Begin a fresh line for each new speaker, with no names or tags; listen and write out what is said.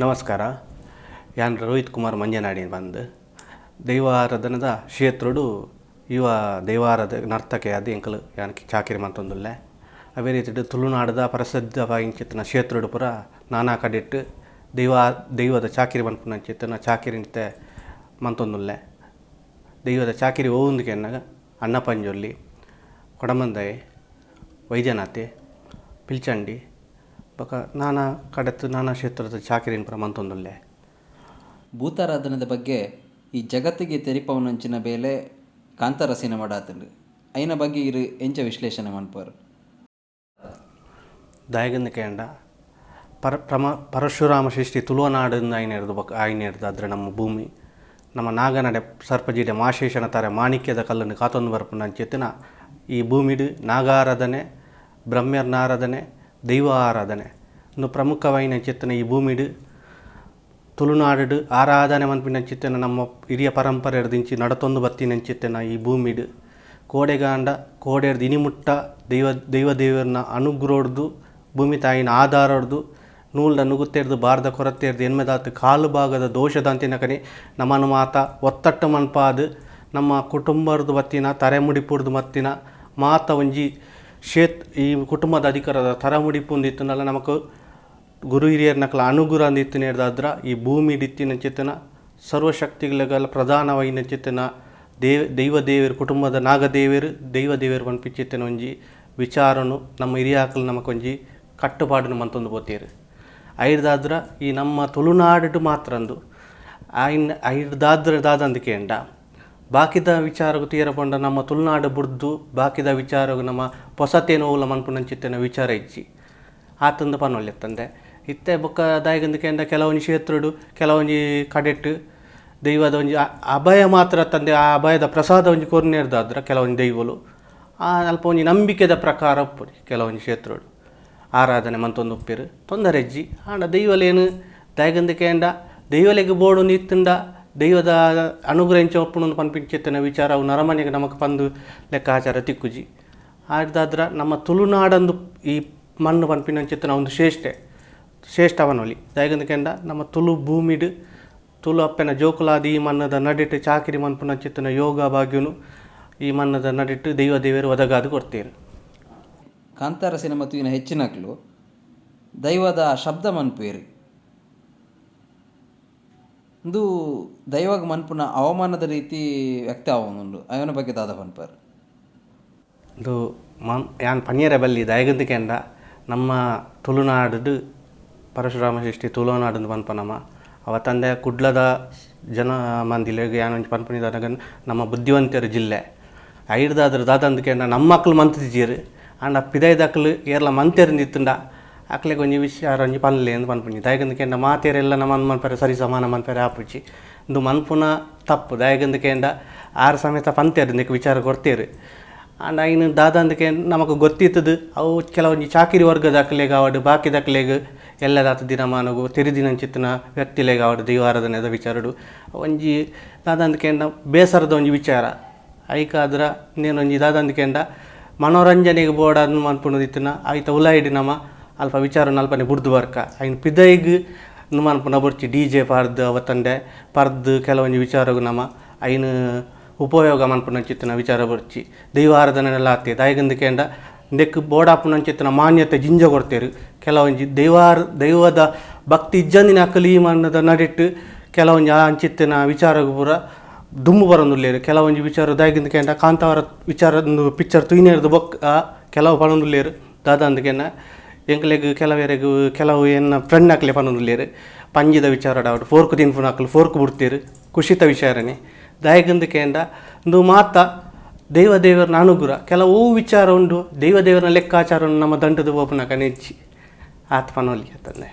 ನಮಸ್ಕಾರ. ಯಾನ್ ರೋಹಿತ್ ಕುಮಾರ್ ಮಂಜನಾಡಿ ಬಂದು ದೈವಾರಾಧನದ ಕ್ಷೇತ್ರಡು ಇವ ದೈವಾರಾಧ ನರ್ತಕೆ ಆದ್ ಎಂಕಲು ಯಾನ್ ಚಾಕಿರಿ ಮಂತೊಂದುಲ್ಲೆ. ಅವೇ ರೀತಿಡ್ ತುಳುನಾಡುದ ಪ್ರಸಿದ್ಧವಾಯಿಂಚಿತ್ತಿನ ಕ್ಷೇತ್ರಡು ಪೂರ ನಾನಾ ಕಡೆಟ್ ದೈವದ ಚಾಕಿರಿ ಮನ್ಪುನಂಚಿತ್ತಿನ ಚಾಕಿರಿ ಮಂತೊಂದುಲ್ಲೆ. ದೈವದ ಚಾಕಿರಿ ಓವುಂದು ಕೆನ್ನಗ ಅಣ್ಣಪಂಜೊಲ್ಲಿ, ಕೊಡಮಂದಾಯೆ, ವೈದ್ಯನಾಥೆ, ಪಿಲ್ಚಂಡಿ ಬೊಕ ನಾನಾ ಕಡೆತ್ ನಾನಾ ಕ್ಷೇತ್ರದ ಚಾಕಿರಿನ್ ಪೂರ ಮಂತೊಂದುಲ್ಲೆ.
ಭೂತಾರಾಧನೆದ ಬಗ್ಗೆ ಈ ಜಗತ್ತಿಗೆ ತೆರಿಪಾವುನಂಚಿನ ಬೇಲೆ ಕಾಂತಾರ ಸಿನಿಮಾಡ್ ಆತುಂಡು. ಐನ ಬಗ್ಗೆ ಇರು ಎಂಚ ವಿಶ್ಲೇಷಣೆ ಮನ್ಪರು?
ದಾಯೆಗಂದ್ ಕೇಂಡ ಪರಶುರಾಮ ಸೃಷ್ಟಿ ತುಳುವನಾಡು ಐನೆರ್ದು ಬೊಕ ಐನೆರ್ದು ಅದ್ರ ನಮ್ಮ ಭೂಮಿ ನಮ್ಮ ನಾಗನಡೆ ಸರ್ಪಜಿಡೆ ಮಾಶೇಷನ ತಾರೆ ಮಾಣಿಕ್ಯದ ಕಲ್ಲನ್ನು ಕಾತೊಂದು ಬರ್ಪುನಂಚಿತ್ತಿನ ಈ ಭೂಮಿಡ್ ನಾಗಾರಾಧನೆ, ಬ್ರಹ್ಮರ್ನ ಆರಾಧನೆ, ದೈವ ಆರಾಧನೆ ಇಂದು ಪ್ರಮುಖವಾಯಿನಂಚಿತ್ತಿನ ಈ ಭೂಮಿಡ್ ತುಳುನಾಡು ಆರಾಧನೆ ಮನ್ಪಿನಂಚಿತ್ತಿನ ನಮ್ಮ ಹಿರಿಯ ಪರಂಪರೆರ್ದಿಂಚಿ ನಡತೊಂದು ಬತ್ತಿನಂಚಿತ್ತಿನ ಈ ಭೂಮಿಡ್ ಕೋಡೆಗಾಂಡ ಕೋಡೆರ್ದು ಇನಿಮುಟ್ಟ ದೈವ ದೈವ ದೇವರ್ನ ಅನುಗ್ರಹಡ್ದು ಭೂಮಿ ತಾಯಿನ ಆಧಾರಡ್ದು ನೂಲ್ದ ನುಗುತ್ತೆರ್ದು ಬಾರ್ದ ಕೊರತೆರ್ದು ಎನ್ಮೆದಾತ್ ಕಾಲು ಭಾಗದ ದೋಷದಂತಿನಕನೆ ನಮನ ಮಾತ ಒತ್ತಟ್ಟು ಮನ್ಪಾದ್ ನಮ್ಮ ಕುಟುಂಬರ್ದು ಬತ್ತಿನ ತರೆಮುಡಿಪುರ್ದು ಮತ್ತಿನ ಮಾತ ಒಂಜಿ ಈ ಕುಟುಂಬದ ಅಧಿಕಾರದ ತರಮುಡಿಪುಂದಿತ್ತುನಲ್ಲ ನಮಕ್ ಗುರು ಹಿರಿಯರ್ನಕಲ ಅನುಗ್ರಹ ಅಂದಿತ್ತಿನ ಈ ಭೂಮಿ ಡಿತ್ತಿನ ಚಿತ್ತನ ಸರ್ವಶಕ್ತಿಗಳ ಪ್ರಧಾನವಾಯಿನ ಚಿತ್ತನ ದೈವ ದೇವರು ಕುಟುಂಬದ ನಾಗದೇವರು ದೈವ ದೇವರು ಪನ್ಪಿಚಿತ್ತಿನ ಒಂಜಿ ವಿಚಾರನು ನಮ್ಮ ಹಿರಿಯಾಕಲು ನಮಕೊಂಜಿ ಕಟ್ಟುಪಾಡನ್ನು ಮಂತೊಂದು ಪೋತೇರು. ಐರ್ದಾದ್ರ ಈ ನಮ್ಮ ತುಳುನಾಡು ಮಾತ್ರ ಅಂದು ಐನ್ ಐರ್ದಾದ್ರ ದಾದಂದು ಕೇಂಡ ಬಾಕಿದ ವಿಚಾರಗು ತೀರಪಂಡ ನಮ್ಮ ತುಳುನಾಡು ಬುಡ್ದು ಬಾಕಿದ ವಿಚಾರಗು ನಮ್ಮ ಪೊಸತೇನೋ ಓಲ ಮನ್ಪುನಂಚಿತ್ತಿನ ವಿಚಾರ ಇಜ್ಜಿ ಆತಂದು ಪನೊಲ್ಲೆತ್ತಂದೆ. ಇತ್ತೆ ಬೊಕ್ಕ ದಾಯೆಗಂದ್ ಕೇಂಡ ಕೆಲವೊಂಜಿ ಕ್ಷೇತ್ರಡು ಕೆಲವೊಂಜಿ ಕಡೆಟ್ ದೈವದ ಒಂಜಿ ಅಭಯ ಮಾತ್ರ ತಂದೆ ಆ ಅಭಯದ ಪ್ರಸಾದ ಒಂಜಿ ಕೊರ್ನೇರ್ದಾದ್ರ ಕೆಲವೊಂಜಿ ದೈವಲು ಆ ಅಲ್ಪ ಒಂಜಿ ನಂಬಿಕೆದ ಪ್ರಕಾರ ಉಪ್ಪುನಿ ಕೆಲವೊಂಜಿ ಕ್ಷೇತ್ರಡು ಆರಾಧನೆ ಮಂತೊಂದು ಉಪ್ಪೇರು ತೊಂದರೆ ಇಜ್ಜಿ. ಆಂಡ ದೈವಲೇನು ದಾಯೆಗಂದ್ ಕೇಂಡ ದೈವಲೆಗ್ ಬೋಡು ಇತ್ತುಂಡ ದೈವದ ಅನುಗ್ರಹ ಇಂಚ ಉಪ್ಪುನು ಪನ್ಪಿಂಚಿತ್ತಿನ ವಿಚಾರ ಅವು ನರಮನೆಗೆ ನಮಕ್ ಪಂದು ಲೆಕ್ಕಾಚಾರ ತಿಕ್ಕುಜಿ. ಆಯ್ದಾದ್ರ ನಮ್ಮ ತುಳುನಾಡಂದು ಈ ಮಣ್ಣು ಪನ್ಪಿನಂಚಿತ್ತಿನ ಒಂದು ಶ್ರೇಷ್ಠೆ ಶ್ರೇಷ್ಠವನೊಲಿ. ದಾಯೆಗಂದ್ ಕೇಂಡ ನಮ್ಮ ತುಳು ಭೂಮಿಡ್ ತುಳು ಅಪ್ಪೆನ ಜೋಕುಲಾದ ಈ ಮಣ್ಣದ ನಡಿಟ್ ಚಾಕಿರಿ ಮನ್ಪುನಂಚಿತ್ತಿನ ಯೋಗ ಭಾಗ್ಯನು ಈ ಮಣ್ಣದ ನಡಿಟ್ ದೈವ ದೇವರು ಒದಗಾದು ಕೊಡ್ತೇರು.
ಕಾಂತಾರ ಸಿನಿಮಾ ತೂಯಿನ ಹೆಚ್ಚಿನಕ್ಲು ದೈವದ ಶಬ್ದ ಮನ್ಪುವೆರ್. ಇಂದು ದೈವಗ್ ಮನ್ಪುನ ಅವಮಾನದ ರೀತಿ ವ್ಯಕ್ತ ಆವೊಂದುಂಡು. ಅಯನ ಬಗ್ಗೆ ದಾದ ಪನ್ಪರ್?
ಇಂದು ಯಾನ್ ಪನಿಯರೆ ಬಲ್ಲಿ ದಾಯೆಗಂದ್ ಕೇಂಡ ನಮ್ಮ ತುಳುನಾಡು ಪರಶುರಾಮ ಸೃಷ್ಟಿ ತುಳುನಾಡು ಪನ್ಪ ನಮ ಅವ ತಂದೆ ಕುಡ್ಲದ ಜನ ಮಂದಿಲೆಗ್ ಯಾನ್ ಒಂಜಿ ಪನ್ಪುನಿ ನಮ್ಮ ಬುದ್ಧಿವಂತೆರ್ ಜಿಲ್ಲೆ ಐಡ್ದಾದ್ರ ದಾದಂದ್ ಕೇಂಡ ನಮ್ಮಕ್ಲು ಮಂತಿಜೆರ್ ಆಂಡ ಪಿದಯ್ದಕ್ಲು ಏರ್ಲ ಮಂತೆರ್ ಇತ್ತುಂಡ ಅಕ್ಲೆಗ್ ಒಂಜಿ ವಿಚಾರ ಒಂಜಿ ಪನ್ಲೆ ಅಂದ್ ಪನ್ಪುನಿ. ದಾಯೆಗಂದ್ ಕೇಂಡ ಮಾತೆರೆಲ್ಲ ನಮನ್ ಮನ್ಪರೆ ಸರಿ ಸಮಾನ ಮನ್ಪರೆ ಆಪುಜಿ. ಇಂದು ಮನ್ಪುನ ತಪ್ಪು. ದಾಯೆಗಂದ್ ಕೇಂಡ ಆರ್ ಸಮೇತ ಪಂತೆರ್ ಇಂದೆಕ್ ವಿಚಾರ ಕೊರ್ತೆರ್. ಆಂಡ ಐನ್ ದಾದಂದ್ ಕೇಂಡ ನಮಕ್ ಗೊತ್ತಿತ್ತದು ಅವು ಕೆಲವೊಂಜಿ ಚಾಕಿರಿ ವರ್ಗದಕ್ಲೆಗ್ ಆವಡ್ ಬಾಕಿದಕ್ಲೆಗ್ ಎಲ್ಲದಾತ್ ದಿನಮಾನಗು ತೆರಿದಿನಂಚಿತ್ತಿನ ವ್ಯಕ್ತಿಲೆಗ್ ಆವಡ್ ದೈವಾರಾಧನೆದ ವಿಚಾರಡು ಒಂಜಿ ದಾದಂದ್ ಕೇಂಡ ಬೇಸರದ ಒಂಜಿ ವಿಚಾರ. ಐಕಾದ್ರ ಇನ್ನೇನೊಂಜಿ ದಾದಂದ್ ಕೇಂಡ ಮನೋರಂಜನೆಗ್ ಬೋಡಾದ್ ಮನ್ಪುನದಿತ್ತಿನ ಐತ ಉಲಾಯಿಡ್ ನಮ ಅಲ್ಪ ವಿಚಾರ ಅಲ್ಪನೆ ಬುಡ್ದು ಬರ್ಕ ಐನ್ ಪಿದೈಗ್ ಮನ್ಪುನ ಬೊರ್ಚಿ ಡಿ ಜೆ ಪಾಡ್ದು ಅವತ್ತಂದೆ ಪರ್ದು ಕೆಲವೊಂಜಿ ವಿಚಾರಗು ನಮ ಐನ್ ಉಪಯೋಗ ಮನ್ಪುನಂಚಿತ್ತಿನ ವಿಚಾರ ಬೊರ್ಚಿ. ದೈವಾರಾಧನೆಲ್ಲ ಆತೆ ದಾಯೆಗಂದ್ ಕೇಂಡ ಇಂದೆಕ್ ಬೋಡಾಪುನಂಚಿತ್ತಿನ ಮಾನ್ಯತೆ ಜಿಂಜ ಕೊರ್ತೆರ್. ಕೆಲವೊಂಜಿ ದೈವದ ಭಕ್ತಿ ಇಜ್ಜಂದಿನ ಅಕಲ್ ಈ ಮಣ್ಣದ ನಡಿಟ್ ಕೆಲವೊಂಜಿ ಅಂಚಿತ್ತಿನ ವಿಚಾರಗು ಪೂರ ದುಂಬು ಬರೊಂದುಲ್ಲೆರ್. ಕೆಲವೊಂಜಿ ವಿಚಾರ ದಾಯೆಗಂದ್ ಕೇಂಡ ಕಾಂತಾರ ವಿಚಾರ ಪಿಕ್ಚರ್ ತೂಯಿನೆರ್ದ್ ಬೊಕ್ಕ ಕೆಲವು ಪನೊಂದುಲ್ಲೆರ್ ದಾದಂದ್ ಕೇಂಡ ಎಂಕ್ಲೆಗ್ ಕೆಲವೆರೆಗ್ ಕೆಲವು ಎನ್ನ ಫ್ರೆಂಡ್ ಅಕ್ಲೆ ಪನೊಂದುಲ್ಲೆರ್ ಪಂಜಿದ ವಿಚಾರಡ್ ಆವಡ್ ಫೋರ್ಕ್ ತಿನ್ಪುನಕುಲು ಫೋರ್ಕ್ ಬುಡ್ತೆರ್ ಖುಷಿತ ವಿಚಾರನೆ. ದಾಯೆಗಂದ್ ಕೇಂಡ ಇಂದು ಮಾತ ದೈವ ದೇವರ್ನ ಅನುಗ್ರಹ. ಕೆಲವು ವಿಚಾರ ಉಂಡು ದೈವ ದೇವರನ ಲೆಕ್ಕಾಚಾರ ನಮ್ಮ ದಂಟದ ಪೋಪುನಕನೆ ಇಜ್ಜಿ ಆತ್ ಪನೊಲಿ ಅತ್ತಂದೆ.